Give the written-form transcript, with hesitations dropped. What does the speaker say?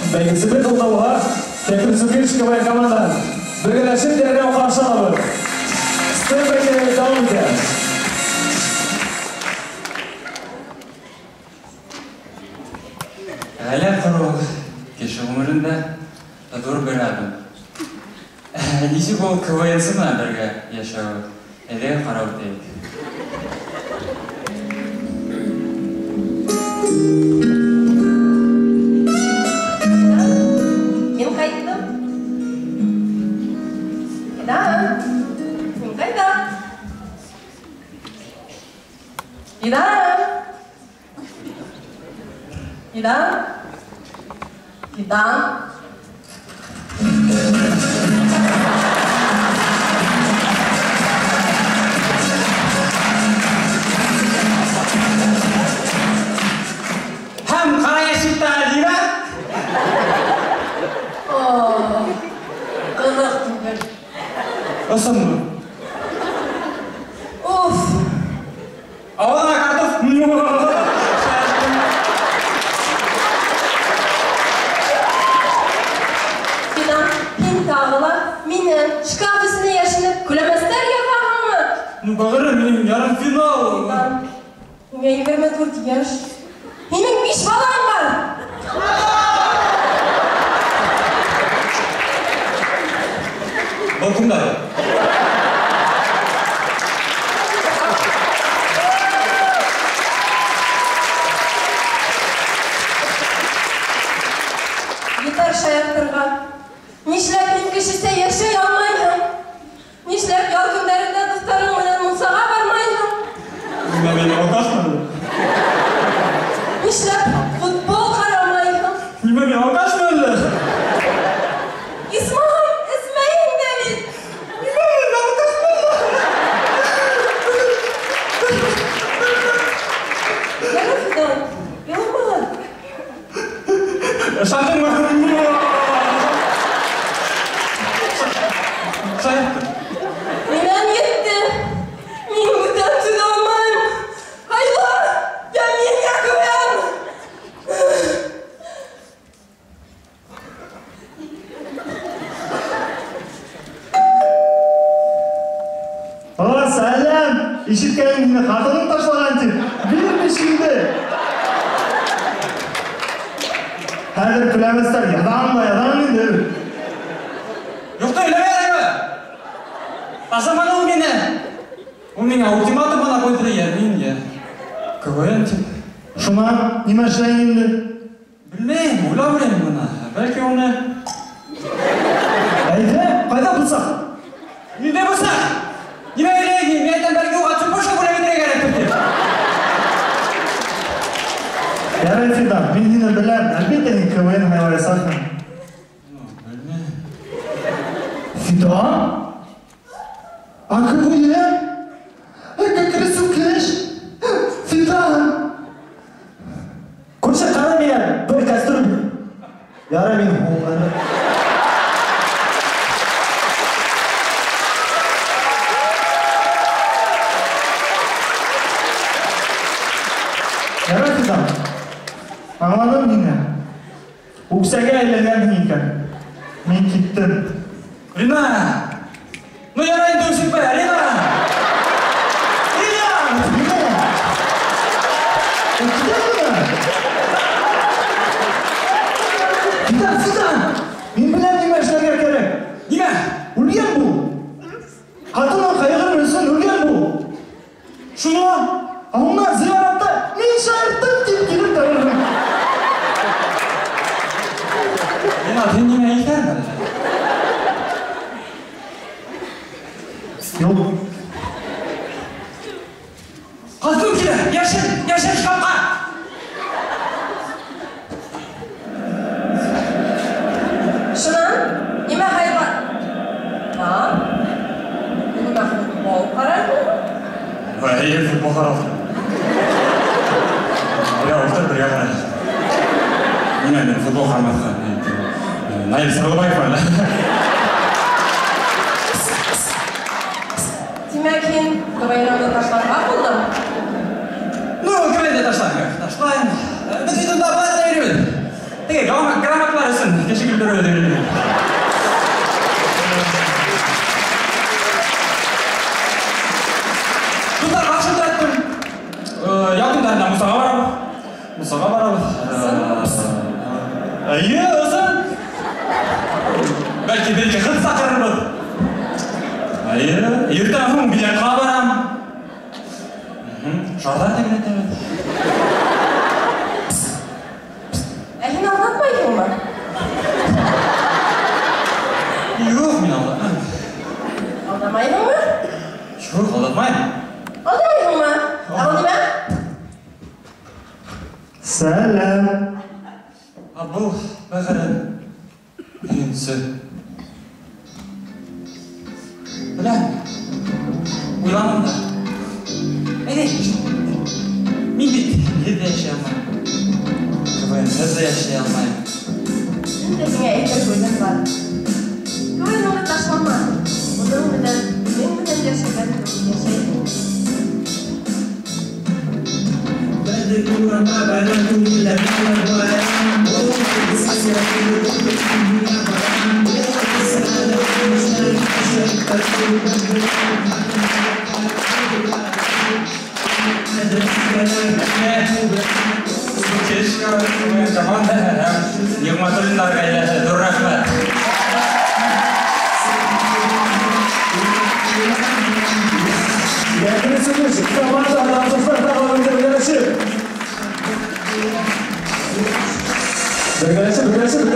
Бәйгесебеҙ ултауға Кәкре Сүкеш КВН командаһын бергәләшеп дәррәү ҡаршы алабыҙ. Стенд бәйгеләре дауам итә. Ғаилә ҡороу кеше ғүмерендә ҙур бер аҙым. Нисек ул КВНсы менән бергә йәшәүе? Әйҙәгеҙ ҡарап үтәйек. Мин ҡайттым. Фидан, мин ҡайтам. Фидан. Фидан. Фидан. Һәм ҡара йәшектә Әлифә. О, ҡыҙыҡ түгел. Ысынмы? Уф. Ауыҙыңа картоф. Фидан, һин тағы ла минең шкаф эсенә йәшенеп көләмәстәр яҙаһыңмы? Ну, бәғерем, минең ярым финал. Фидан, миңә 24 йәш. Һинең 5 балаң бар. Был кемдәр? Етәр шаяртырға. Нишләп һин кешесә йәшәй алмайһың? Нишләп ял көндәрендә дуҫтарың менән мунсаға бармайһың? Нимә, мин алкашмы? Нишләп футбол ҡарамайһың? Нимә, мин алкашмы әллә? Исмаһам, эсмәйһең дә бит. Нимә, мин алкашмы әллә? Ярар, Фидан, илама. Ышандыңмы? Шаярттым. Минән етте. Мин бүтән түҙә алмайым. Һайла, йә мин, йә КВН. О, сәләм! Ишеткәнем һине ҡатының ташлаған тип. Бир бишеңде. Хәҙер көләмәстәр, яҙам да яҙам инде. Юҡты һөйләмә, яраймы? Ташламаны ул мине. Ул миңә ультиматум ғына ҡуйҙы, йә мин, йә КВН тип. Шунан нимә эшләйһең инде? Белмәйем, уйлап йөрөйөм бына. Бәлки уны... Әйҙә, ҡайҙа булсаҡ? Ниндәй булсаҡ? Нимә һөйләйһең? Мин әйтәм, бәлки уға чупушка бүләк итергә кәрәктер тип. Ярай, Фидан, мин һине беләм. Әлбиттә, һин КВН һайлаясаҡһың. Ну, белмәйем. Фидан? А КВН? Ә кәкре сүкеш? Фидан! Күрше, ҡара миңә бер кастрюль. Ярай, мин һуңғаны. Ярай, Фидан. Аңланым һине. Үксәгә әйләнгәнһең икән. Мин киттем. Рина! Ну ярай инде үсекмә, Рина! Рина! Рина! Китә бына! Фидан, Фидан! Мин беләм нимә эшләргә кәрәк. Нимә? Үлгән бул. Ҡатының ҡайғырыр өсөн үлгән бул. Шуңа, аңына зыяратта мин шаярттым тип килеп торырһың. Ринат, һин нимә әйтәһең әле? Юҡ. Ҡатын килә, йәшен, йәшен шкафҡа! Шунан, нимә һайла? Ха? Нимә футбол ҡарайһың? Эйе, футбол ҡарап. Бергә ултыр, бергә ҡарайыҡ. Нимә, мин футбол ҡарамаҫҡа? Наил Сырлыбаев әле. Тимәк, һин КВН-ны ташларға булдың? Ну, КВН-ды ташлайым, ташлайым. Беҙ бит унда былай ҙа йөрөйбөҙ. Теге грамоталар өсөн кеше көлдөрөү дип. Дуҫтар, шылтыраттым. Ял көндәрендә Мусаға барам. Мусаға барам. Әйе, озын. Бәлки бер-ике кыз саҡырырбыҙ. Әйе, иртән һуң бильярдҡа барам. Шарҙар тәгәрәтәбеҙ. Ә һин алдатмайһыңмы? Юҡ, мин алдатмайым. Алдамайһыңмы? Юҡ, алдатмайым. Алдамайһыңмы? Ә ул нимә? Сәләм. Ә был бәғерем һөйөнсө. Беләм, уйланым да. Әйҙә, мин бит һеҙ ҙә йәшәй алмайым. КВН-һеҙ ҙә йәшәй алмайым. Мин дә һиңә әйтер һүҙем бар. КВН-ыңды ташлама. Уның менән, минең менән йәшәгән кеүек йәшәйһең. Команда һәм Ниғмәтуллиндар ғаиләһе. Ҙур рәхмәт. Команда дуҫтар, тағы бергәләшеп. Бергәләшеп, бергәләшеп.